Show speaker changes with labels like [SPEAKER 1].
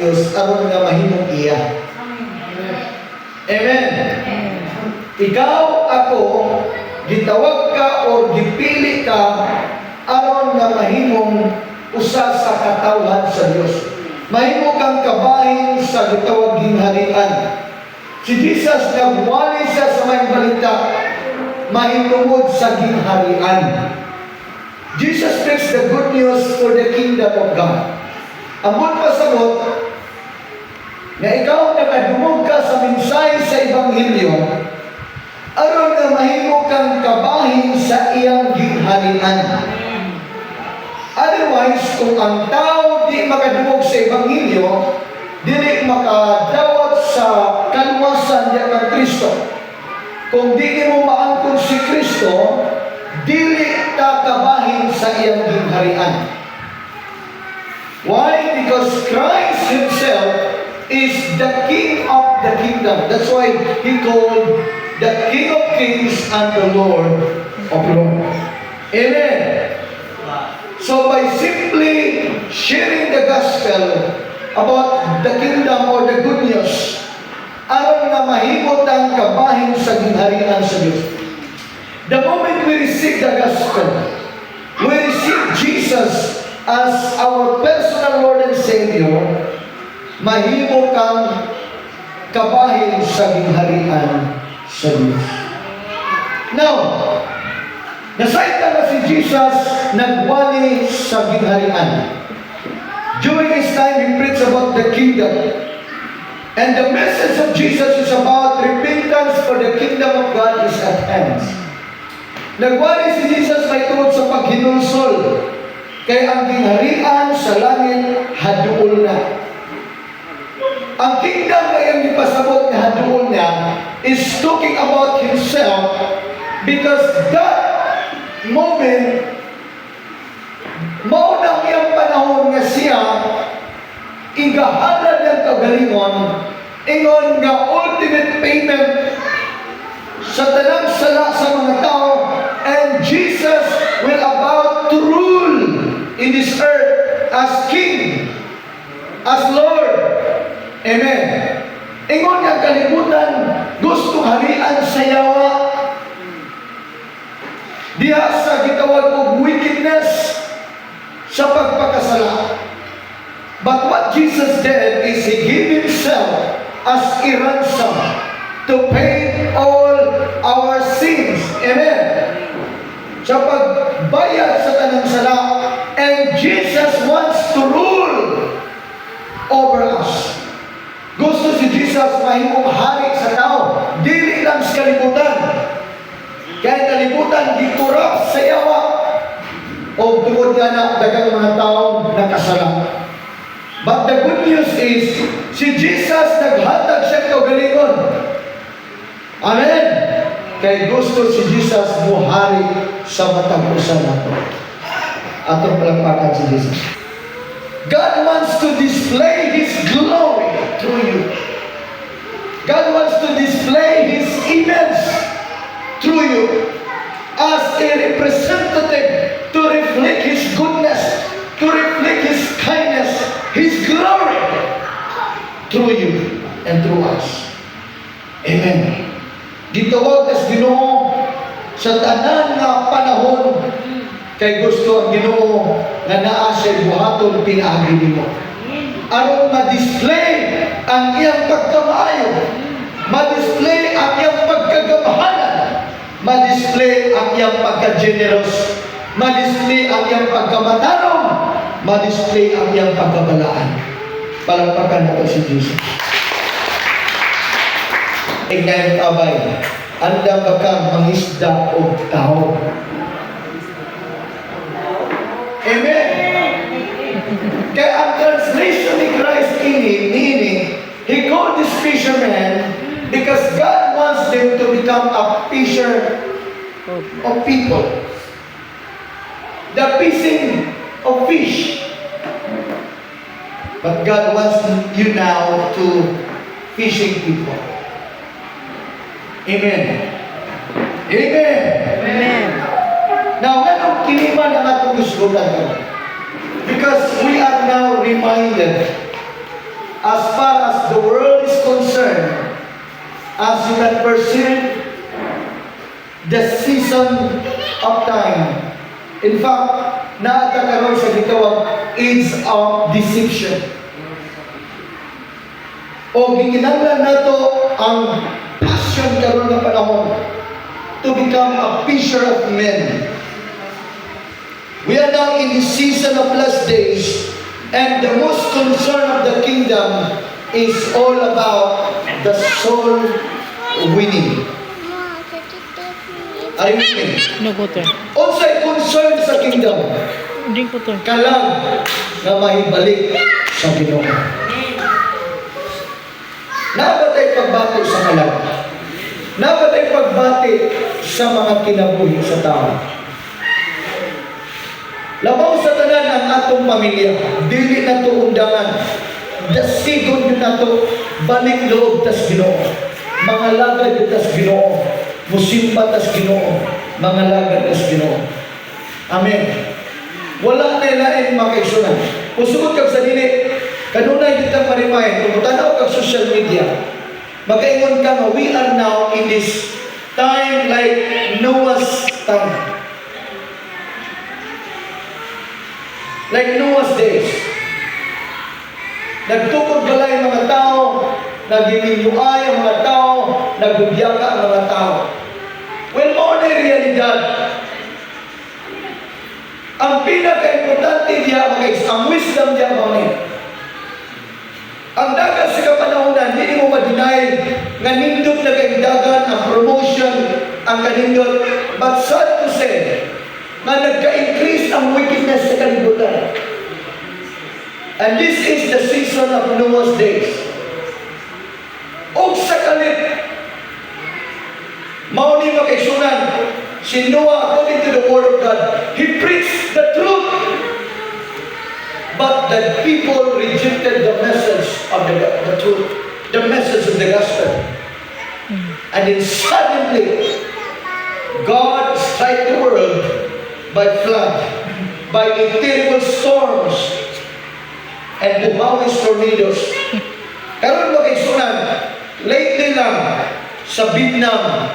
[SPEAKER 1] Diyos aron nga mahimong iya. Amen. Ikaw, ako, gitawag ka o gipili ka aron nga mahimong usa sa katawhan sa Dios. Mahimo kang kabahin sa gitawag gingharian. Si Jesus, nagwali siya sa Maayong Balita mahitungod sa gingharian. Jesus preached the good news for the kingdom of God. Ang buot pasabot, nga ikaw nakadungog ka sa mensahe sa Ebanghelyo, aron nga mahimo kang kabahin sa iyang gingharian. Otherwise, kung ang tao di makadungog sa Ebanghelyo, dili makadawat sa kaluwasan diha kang Kristo. Kung di nimo maangkon si Kristo, dili ta kabahin sa iyang gingharian. Why? Because Christ Himself is the King of the kingdom. That's why He called the King of Kings and the Lord of Lords. Amen. So by simply sharing the gospel about the kingdom or the good news, aron nga mahimo tang kabahin sa gingharian sa Dios. The moment we receive the gospel, we receive Jesus as our personal Lord and Savior, mahimo kang kabahin sa gingharian sa Dios. Now, nasayta na si Jesus nagwali sa gingharian. During his time, he preached about the kingdom. And the message of Jesus is about repentance, for the kingdom of God is at hand. Nagwali si Jesus mahitungod sa paghinulsol. Kay ang gingharian sa langit haduol na. Ang kingdom nga iyang gipasabot nga haduol niya is talking about himself, because that moment mao na ang iyang panahon nga siya igahalad ang kaugalingon ingon nga ultimate payment sa tanang sala sa mga tao, and Jesus will about to rule in this earth as King, as Lord. Amen. Ingon nga kalibutan gusto harian sa yawa diha sa gitawag og wickedness, sa pagpakasala. But what Jesus did is He gave Himself as a ransom to pay all our sins. Amen. Sa pagbayad sa tanang sala. And Jesus wants to rule over us. Gusto si Jesus mahimong hari sa tao. Dili lang sa kalibutan. Kaya kalibutan gikurap sa yawa. O tungod nga na daghang mga tao nakasala. But the good news is, si Jesus naghatag siya kaugalingon. Amen! Kay gusto si Jesus muhari sa matag usa nato. Atong palakpakan si Jesus. God wants to display His glory through you. God wants to display His image through you as a representative to reflect His goodness, to reflect His kindness, His glory through you and through us. Amen. Gitawag tas Ginoo sa tanan nga panahon kay gusto ang Ginoo nga naa siya buhaton pinaagi nimo. Aron ma-display ang iyang pagkamaayo, ma-display ang iyang pagkagamhanan, ma-display ang iyang pagka-generous, ma-display ang iyang pagkamatarong, ma-display ang iyang pagkabalaan. Palakpakan nato si Jesus. Tignan abay, andam ba ka mangisda og tao? Amen. Kaya ang translation ni Christ ini, meaning, He called these fishermen because God wants them to become a fisher of people. The fishing of fish. But God wants you now to fishing people. Amen. Amen.
[SPEAKER 2] Amen.
[SPEAKER 1] Now, nganong kini man ang atong hisgutan karon? Because we are now reminded As far as the world is concerned, as you can perceive the season of time. In fact, naa ta karon sa gitawag age of deception. O gikinahanglan nato ang passion karon nga panahon to become a fisher of men. We are now in the season of last days, and the most concern of the kingdom is all about the soul winning. Are you with me?
[SPEAKER 2] No water.
[SPEAKER 1] Unsay concern sa kingdom?
[SPEAKER 2] Drink water.
[SPEAKER 1] Kalag nga mahibalik sa Ginoo. Naa ba tay pagbati sa kalag? Naa ba tay pagbati sa mga kinabuhi sa tao? Labaw sa tanan ang atong pamilya, dili nato undangan. Dasigon gyud nato, balik loob tas Ginoo. Mangalagad gyud tas Ginoo. Musimba tas Ginoo. Mangalagad tas Ginoo. Amen. Wala na lain, mga kaigsuonan. Kung sugod kag sa dili, kanunay kita marimahin, kung tanaw kag social media, makaingon ka nga we are now in this time like Noah's time. Like Noah's days. Nagtukod balay ang mga tao, nagiminyuay ang mga tao, nagbubiyaka ang mga tao. Well, mao na yung realidad. Ang pinaka-importante diya, mga guys, ang wisdom diya, mga ni. Ang dagan sa kapanahonan, hindi mo ma-deny nga nindot na kay dagan ang promotion, ang kanindot. But sad to say, nga nagka-increase ang wickedness sa kalibutan. And this is the season of Noah's days. Og sa kalit, mao ni, mga kaigsuonan, si Noah, according to the word of God, he preached the truth. But the people rejected the message of the truth, the message of the gospel. And then suddenly, God strike the world by flood, by a terrible storms, and buhawis tornadoes. Karon, mga kaigsuonan, lately lang sa Vietnam,